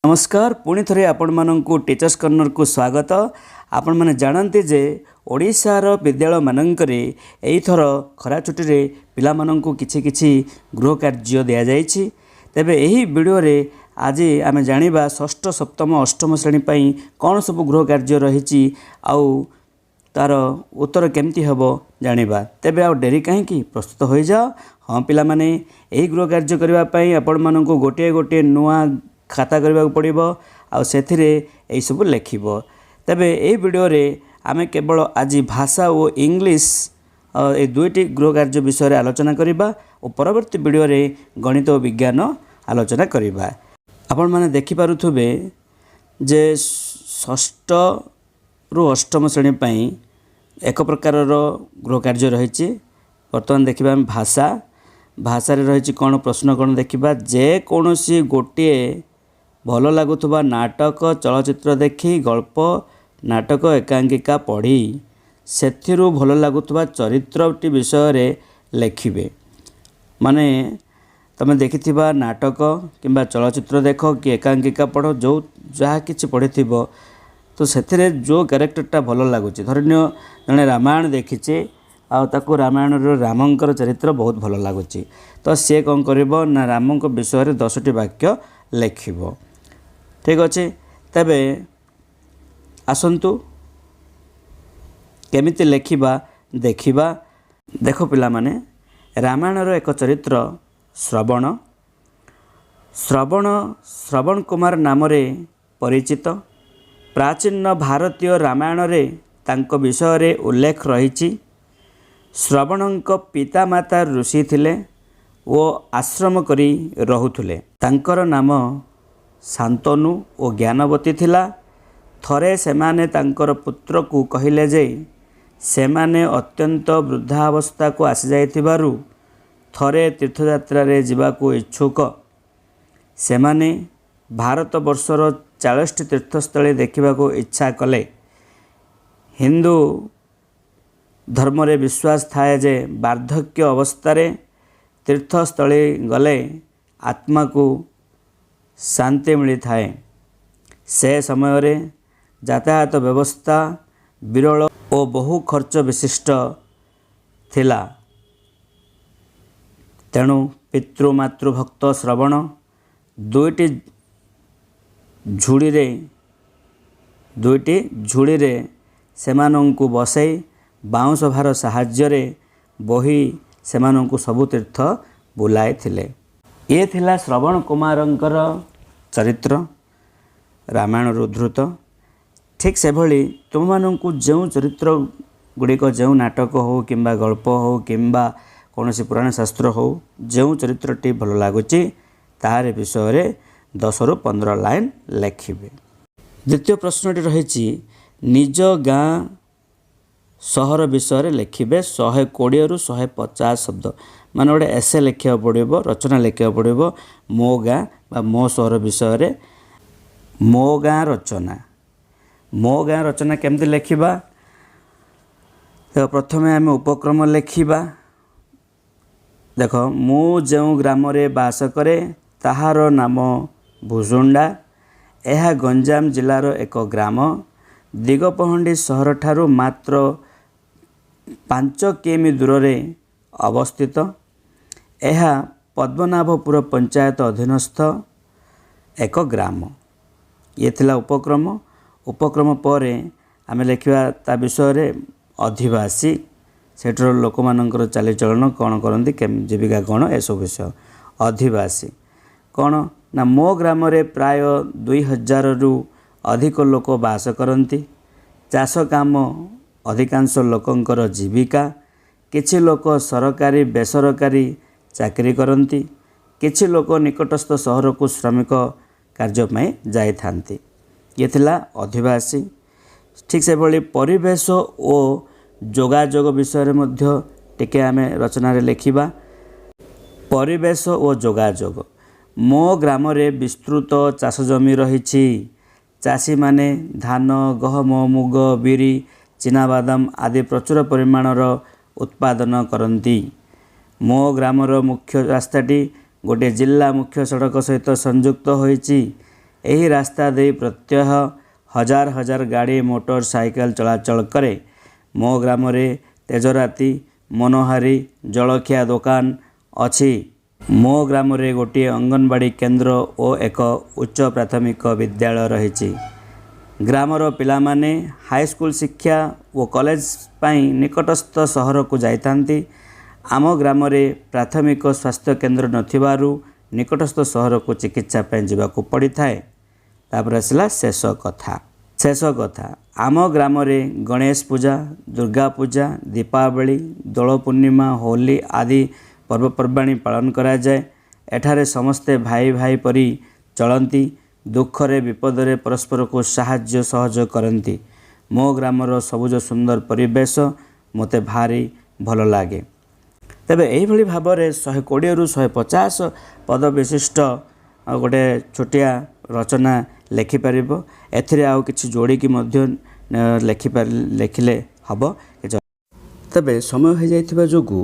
ନମସ୍କାର, ପୁଣି ଥରେ ଆପଣମାନଙ୍କୁ ଟିଚର୍ସ କର୍ଣ୍ଣରକୁ ସ୍ୱାଗତ। ଆପଣମାନେ ଜାଣନ୍ତି ଯେ ଓଡ଼ିଶାର ବିଦ୍ୟାଳୟମାନଙ୍କରେ ଏଇଥର ଖରା ଛୁଟିରେ ପିଲାମାନଙ୍କୁ କିଛି କିଛି ଗୃହ କାର୍ଯ୍ୟ ଦିଆଯାଇଛି। ତେବେ ଏହି ଭିଡ଼ିଓରେ ଆଜି ଆମେ ଜାଣିବା ଷଷ୍ଠ, ସପ୍ତମ, ଅଷ୍ଟମ ଶ୍ରେଣୀ ପାଇଁ କ'ଣ ସବୁ ଗୃହ କାର୍ଯ୍ୟ ରହିଛି ଆଉ ତା'ର ଉତ୍ତର କେମିତି ହେବ ଜାଣିବା। ତେବେ ଆଉ ଡେରି କାହିଁକି, ପ୍ରସ୍ତୁତ ହୋଇଯାଅ। ହଁ ପିଲାମାନେ, ଏହି ଗୃହ କାର୍ଯ୍ୟ କରିବା ପାଇଁ ଆପଣମାନଙ୍କୁ ଗୋଟିଏ ଗୋଟିଏ ନୂଆ ଖାତା କରିବାକୁ ପଡ଼ିବ ଆଉ ସେଥିରେ ଏଇସବୁ ଲେଖିବ। ତେବେ ଏହି ଭିଡ଼ିଓରେ ଆମେ କେବଳ ଆଜି ଭାଷା ଓ ଇଂଲିଶ ଏ ଦୁଇଟି ଗୃହ କାର୍ଯ୍ୟ ବିଷୟରେ ଆଲୋଚନା କରିବା ଓ ପରବର୍ତ୍ତୀ ଭିଡ଼ିଓରେ ଗଣିତ ଓ ବିଜ୍ଞାନ ଆଲୋଚନା କରିବା। ଆପଣମାନେ ଦେଖିପାରୁଥିବେ ଯେ ଷଷ୍ଠରୁ ଅଷ୍ଟମ ଶ୍ରେଣୀ ପାଇଁ ଏକ ପ୍ରକାରର ଗୃହ କାର୍ଯ୍ୟ ରହିଛି। ବର୍ତ୍ତମାନ ଦେଖିବା ଆମେ ଭାଷା। ଭାଷାରେ ରହିଛି କ'ଣ, ପ୍ରଶ୍ନ କ'ଣ ଦେଖିବା। ଯେକୌଣସି ଗୋଟିଏ ଭଲ ଲାଗୁଥିବା ନାଟକ, ଚଳଚ୍ଚିତ୍ର ଦେଖି, ଗଳ୍ପ, ନାଟକ, ଏକାଙ୍କିକା ପଢ଼ି ସେଥିରୁ ଭଲ ଲାଗୁଥିବା ଚରିତ୍ରଟି ବିଷୟରେ ଲେଖିବେ। ମାନେ ତୁମେ ଦେଖିଥିବା ନାଟକ କିମ୍ବା ଚଳଚ୍ଚିତ୍ର ଦେଖ କି ଏକାଙ୍କିକା ପଢ଼, ଯେଉଁ ଯାହା କିଛି ପଢ଼ିଥିବ, ତ ସେଥିରେ ଯେଉଁ କ୍ୟାରେକ୍ଟରଟା ଭଲ ଲାଗୁଛି। ଧରିନିଅ ଜଣେ ରାମାୟଣ ଦେଖିଛି ଆଉ ତାକୁ ରାମାୟଣର ରାମଙ୍କର ଚରିତ୍ର ବହୁତ ଭଲ ଲାଗୁଛି, ତ ସିଏ କ'ଣ କରିବ ନା ରାମଙ୍କ ବିଷୟରେ 10ଟି ବାକ୍ୟ ଲେଖିବ। ଠିକ୍ ଅଛି, ତେବେ ଆସନ୍ତୁ କେମିତି ଲେଖିବା ଦେଖିବା। ଦେଖ ପିଲାମାନେ, ରାମାୟଣର ଏକ ଚରିତ୍ର ଶ୍ରବଣ। ଶ୍ରବଣ ଶ୍ରବଣ କୁମାର ନାମରେ ପରିଚିତ। ପ୍ରାଚୀନ ଭାରତୀୟ ରାମାୟଣରେ ତାଙ୍କ ବିଷୟରେ ଉଲ୍ଲେଖ ରହିଛି। ଶ୍ରବଣଙ୍କ ପିତାମାତା ଋଷି ଥିଲେ ଓ ଆଶ୍ରମ କରି ରହୁଥିଲେ। ତାଙ୍କର ନାମ ଶାନ୍ତନୁ ଓ ଜ୍ଞାନବତୀ ଥିଲା। ଥରେ ସେମାନେ ତାଙ୍କର ପୁତ୍ରକୁ କହିଲେ ଯେ ସେମାନେ ଅତ୍ୟନ୍ତ ବୃଦ୍ଧାବସ୍ଥାକୁ ଆସିଯାଇଥିବାରୁ ଥରେ ତୀର୍ଥଯାତ୍ରାରେ ଯିବାକୁ ଇଚ୍ଛୁକ। ସେମାନେ ଭାରତବର୍ଷର 40ଟି ତୀର୍ଥସ୍ଥଳୀ ଦେଖିବାକୁ ଇଚ୍ଛା କଲେ। ହିନ୍ଦୁ ଧର୍ମରେ ବିଶ୍ୱାସ ଥାଏ ଯେ ବାର୍ଦ୍ଧକ୍ୟ ଅବସ୍ଥାରେ ତୀର୍ଥସ୍ଥଳୀ ଗଲେ ଆତ୍ମାକୁ ଶାନ୍ତି ମିଳିଥାଏ। ସେ ସମୟରେ ଯାତାୟାତ ବ୍ୟବସ୍ଥା ବିରଳ ଓ ବହୁ ଖର୍ଚ୍ଚ ବିଶିଷ୍ଟ ଥିଲା। ତେଣୁ ପିତୃମାତୃଭକ୍ତ ଶ୍ରବଣ ଦୁଇଟି ଝୁଡ଼ିରେ ସେମାନଙ୍କୁ ବସାଇ ବାଉଁଶ ଭାର ସାହାଯ୍ୟରେ ବୋହି ସେମାନଙ୍କୁ ସବୁ ତୀର୍ଥ ବୁଲାଇଥିଲେ। ଇଏ ଥିଲା ଶ୍ରବଣ କୁମାରଙ୍କର ଚରିତ୍ର, ରାମାୟଣରୁ ଉଦ୍ଧୃତ। ଠିକ୍ ସେଭଳି ତୁମମାନଙ୍କୁ ଯେଉଁ ଚରିତ୍ର ଗୁଡ଼ିକ, ଯେଉଁ ନାଟକ ହେଉ କିମ୍ବା ଗଳ୍ପ ହେଉ କିମ୍ବା କୌଣସି ପୁରାଣ ଶାସ୍ତ୍ର ହେଉ, ଯେଉଁ ଚରିତ୍ରଟି ଭଲ ଲାଗୁଛି ତାହାରି ବିଷୟରେ 10ରୁ 15 ଲାଇନ୍ ଲେଖିବେ। ଦ୍ୱିତୀୟ ପ୍ରଶ୍ନଟି ରହିଛି, ନିଜ ଗାଁ ସହର ବିଷୟରେ ଲେଖିବେ 120ରୁ 150 ଶବ୍ଦ। ମାନେ ଗୋଟେ ଏସେ ଲେଖିବାକୁ ପଡ଼ିବ, ରଚନା ଲେଖିବାକୁ ପଡ଼ିବ ମୋ ଗାଁ ବା ମୋ ସହର ବିଷୟରେ। ମୋ ଗାଁ ରଚନା। ମୋ ଗାଁ ରଚନା କେମିତି ଲେଖିବା? ତ ପ୍ରଥମେ ଆମେ ଉପକ୍ରମ ଲେଖିବା। ଦେଖ, ମୁଁ ଯେଉଁ ଗ୍ରାମରେ ବାସ କରେ ତାହାର ନାମ ଭୁଜୁଣ୍ଡା। ଏହା ଗଞ୍ଜାମ ଜିଲ୍ଲାର ଏକ ଗ୍ରାମ। ଦିଗପହଣ୍ଡି ସହରଠାରୁ ମାତ୍ର 5 କିମି ଦୂରରେ ଅବସ୍ଥିତ। ଏହା ପଦ୍ମନାଭପୁର ପଞ୍ଚାୟତ ଅଧୀନସ୍ଥ ଏକ ଗ୍ରାମ। ଇଏ ଥିଲା ଉପକ୍ରମ। ଉପକ୍ରମ ପରେ ଆମେ ଲେଖିବା ତା ବିଷୟରେ ଅଧିବାସୀ, ସେଠାର ଲୋକମାନଙ୍କର ଚାଲିଚଳନ, କ'ଣ କରନ୍ତି, ଜୀବିକା କ'ଣ, ଏସବୁ ବିଷୟ। ଅଧିବାସୀ କ'ଣ ନା, ମୋ ଗ୍ରାମରେ ପ୍ରାୟ 2000ରୁ ଅଧିକ ଲୋକ ବାସ କରନ୍ତି। ଚାଷ କାମ ଅଧିକାଂଶ ଲୋକଙ୍କର ଜୀବିକା। କିଛି ଲୋକ ସରକାରୀ, ବେସରକାରୀ ଚାକିରି କରନ୍ତି। କିଛି ଲୋକ ନିକଟସ୍ଥ ସହରକୁ ଶ୍ରମିକ କାର୍ଯ୍ୟ ପାଇଁ ଯାଇଥାନ୍ତି। ଇଏ ଥିଲା ଅଧିବାସୀ। ଠିକ୍ ସେଭଳି ପରିବେଶ ଓ ଯୋଗାଯୋଗ ବିଷୟରେ ମଧ୍ୟ ଟିକେ ଆମେ ରଚନାରେ ଲେଖିବା। ପରିବେଶ ଓ ଯୋଗାଯୋଗ। ମୋ ଗ୍ରାମରେ ବିସ୍ତୃତ ଚାଷ ଜମି ରହିଛି। ଚାଷୀମାନେ ଧାନ, ଗହମ, ମୁଗ, ବିରି, ଚିନାବାଦାମ ଆଦି ପ୍ରଚୁର ପରିମାଣର ଉତ୍ପାଦନ କରନ୍ତି। ମୋ ଗ୍ରାମର ମୁଖ୍ୟ ରାସ୍ତାଟି ଗୋଟିଏ ଜିଲ୍ଲା ମୁଖ୍ୟ ସଡ଼କ ସହିତ ସଂଯୁକ୍ତ ହୋଇଛି। ଏହି ରାସ୍ତା ଦେଇ ପ୍ରତ୍ୟହ ହଜାର ହଜାର ଗାଡ଼ି, ମୋଟର ସାଇକେଲ ଚଳାଚଳ କରେ। ମୋ ଗ୍ରାମରେ ତେଜରାତି, ମନୋହାରୀ, ଜଳଖିଆ ଦୋକାନ ଅଛି। ମୋ ଗ୍ରାମରେ ଗୋଟିଏ ଅଙ୍ଗନବାଡ଼ି କେନ୍ଦ୍ର ଓ ଏକ ଉଚ୍ଚ ପ୍ରାଥମିକ ବିଦ୍ୟାଳୟ ରହିଛି। ଗ୍ରାମର ପିଲାମାନେ ହାଇସ୍କୁଲ ଶିକ୍ଷା ଓ କଲେଜ ପାଇଁ ନିକଟସ୍ଥ ସହରକୁ ଯାଇଥାନ୍ତି। ଆମ ଗ୍ରାମରେ ପ୍ରାଥମିକ ସ୍ୱାସ୍ଥ୍ୟ କେନ୍ଦ୍ର ନଥିବାରୁ ନିକଟସ୍ଥ ସହରକୁ ଚିକିତ୍ସା ପାଇଁ ଯିବାକୁ ପଡ଼ିଥାଏ। ତାପରେ ଆସିଲା ଶେଷ କଥା। ଶେଷ କଥା, ଆମ ଗ୍ରାମରେ ଗଣେଶ ପୂଜା, ଦୁର୍ଗା ପୂଜା, ଦୀପାବଳି, ଦୋଳ ପୂର୍ଣ୍ଣିମା, ହୋଲି ଆଦି ପର୍ବପର୍ବାଣି ପାଳନ କରାଯାଏ। ଏଠାରେ ସମସ୍ତେ ଭାଇ ଭାଇ ପରି ଚଳନ୍ତି। ଦୁଃଖରେ ବିପଦରେ ପରସ୍ପରକୁ ସାହାଯ୍ୟ ସହଯୋଗ କରନ୍ତି। ମୋ ଗ୍ରାମର ସବୁଜ ସୁନ୍ଦର ପରିବେଶ ମୋତେ ଭାରି ଭଲ ଲାଗେ। ତେବେ ଏହିଭଳି ଭାବରେ 120ରୁ 150 ପଦ ବିଶିଷ୍ଟ ଗୋଟେ ଛୋଟିଆ ରଚନା ଲେଖିପାରିବ। ଏଥିରେ ଆଉ କିଛି ଯୋଡ଼ିକି ମଧ୍ୟ ଲେଖିପାରି ଲେଖିଲେ ହେବ। ତେବେ ସମୟ ହୋଇଯାଇଥିବା ଯୋଗୁଁ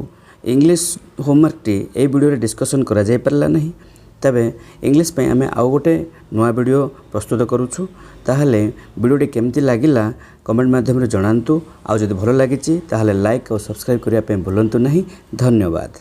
ଇଂଲିଶ ହୋମୱାର୍କଟି ଏଇ ଭିଡ଼ିଓରେ ଡିସ୍କସନ୍ କରାଯାଇପାରିଲା ନାହିଁ। ତେବେ ଇଂଲିଶ ପାଇଁ ଆମେ ଆଉ ଗୋଟେ ନୂଆ ଭିଡ଼ିଓ ପ୍ରସ୍ତୁତ କରୁଛୁ। ତାହେଲେ ଭିଡ଼ିଓଟି କେମିତି ଲାଗିଲା କମେଣ୍ଟ ମାଧ୍ୟମରେ ଜଣାନ୍ତୁ। ଆଉ ଯଦି ଭଲ ଲାଗିଛି, ତାହେଲେ ଲାଇକ୍ ଆଉ ସବସ୍କ୍ରାଇବ୍ କରିବା ପାଇଁ ଭୁଲନ୍ତୁ ନାହିଁ। ଧନ୍ୟବାଦ।